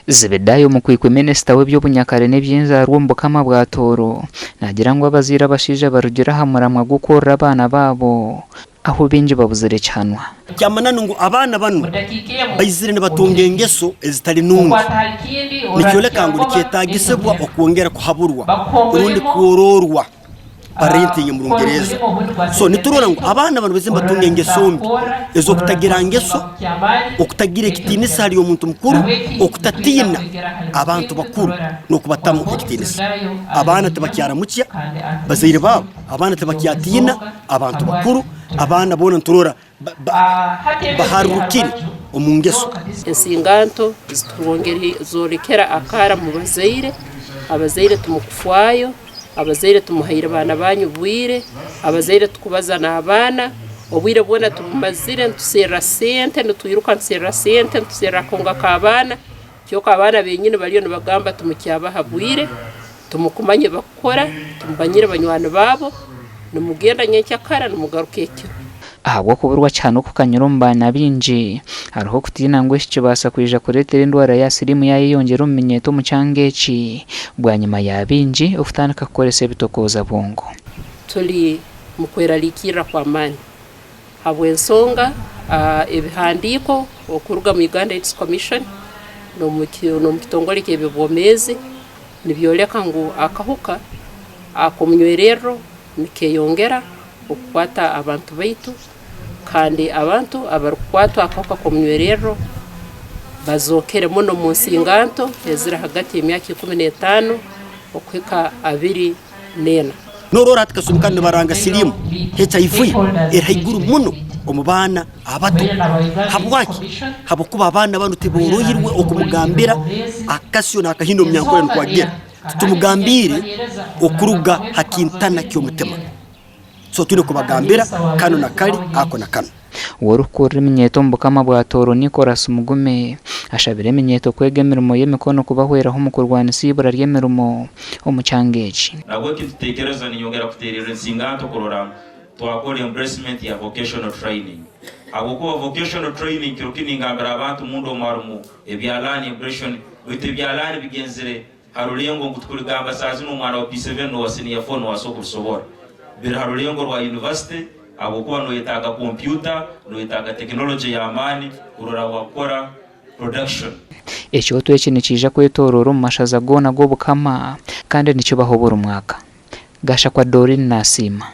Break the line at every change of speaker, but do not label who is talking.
Zebedayo Mukwikwi Minisita w'eby'obunyakare n'eby'enzaarwa omu Bukama bwa Tooro naagira ngu abazaire abashaija barugire aha muramwa gw'okworora abaana baabo ahu baingi babuzire kihanwa.
Ky'amananu ngu abaana banu baizire nibatunga engeso ezitali nungi, nikyoleka ngu nikyetaagisibwa okwongera kuhaburwa rundi kwororwa. Parenting omu Rungereza. So niturora ngu abaana banu baizire nibatunga engeso mbi ez'okutagira ngeso, okutagira ekitiinisa hali omuntu mukuru, okutatiina abantu bakuru n'okubatamu ekitiinisa. Abaana tibakyaramukya bazaire baabo, abaana tibakyatiina abantu bakuru, abaana boona niturora baharurukire omu ngeso.
Ensinganto zorekera akaara mu bazaire, abazaire timukufwayo, abazaire timuhaire baana banyu bwire, abazaire tikubaza n'abaana, obwire bwona tubumazire nituserra sente, nitwiruka nituserra sente, nituserra akaunga k'abaana, kyoka abaana benyini bariyo nibagamba timukyabaha bwire, timukumanya ebibakukora, timumanyire banywani baabo, nimugenda nyenkyakara nimugaruka ekiro.
Ahabw'okuburwa kihano kukanyura omu baana baingi, hariho okutiina ngu eki kibaasa kwija kureetera endwara ya siriimu yaayeyongyera omu minyeeto omu kyanga eki, bwanyima ya baingi okutandika kukoresa ebitokooza bwongo.
Turi mu kwerarikirira kw'amaani habw'ensonga ebihandiiko okuruga mu Uganda AIDS Commission n'omu kitongore ky'eby'obwomeezi nibyoleka ngu akahuka ak'omunywererro nikeyongera okukwata abantu baitu kandi abantu abarikukwatwa akahuka k'omunywererro bazookere muno omu nsinganto eziri ahagati y'emyaka 15 okuhika 24.
Norora hati kasumi kanu nibaranga siriimu, HIV, eri haiguru muno omu baana abato. Habwaki? Habwokuba abaana banu tiboroirwe okumugambira akasyo n'akahindo omunyankore nukwo agira. Titumugambiire okuruga ha kintana ky'omutima. So twine kubagambira kanu na kali, ako na kanu.
Orikukurira eminyeeto omu bukama bwa Tooro Nicholas Mugume ashabire eminyeeto kwega emirimo y'emikono kubahweraho omu kurwanisa eibura ry'emirimo omu kyanga eki.
Nahabweki nitutekereza ninyongera kutererra ensinganto kurora ngu twakora embracement ya vocational training habwokuba vocational training kiro kinu ningambira abantu munda omu harumu ebyalaani impression baitu ebyalaani bigenzire Ha rulengo ngu tikuligamba saaha zinu omwana wa P7 n'owa senior four nobaasa okubisobora. Biri ha rulengo rwa yunivasite habwokuba noyetaaga kompyuta, noyetaaga tekinologye y'amaani kurora wakora production.
Ekyoto eki nikiija kwetooroora omu mashaza goona g'Obukama kandi nikibaho buri mwaka. Gashakwa Doreen naasiima.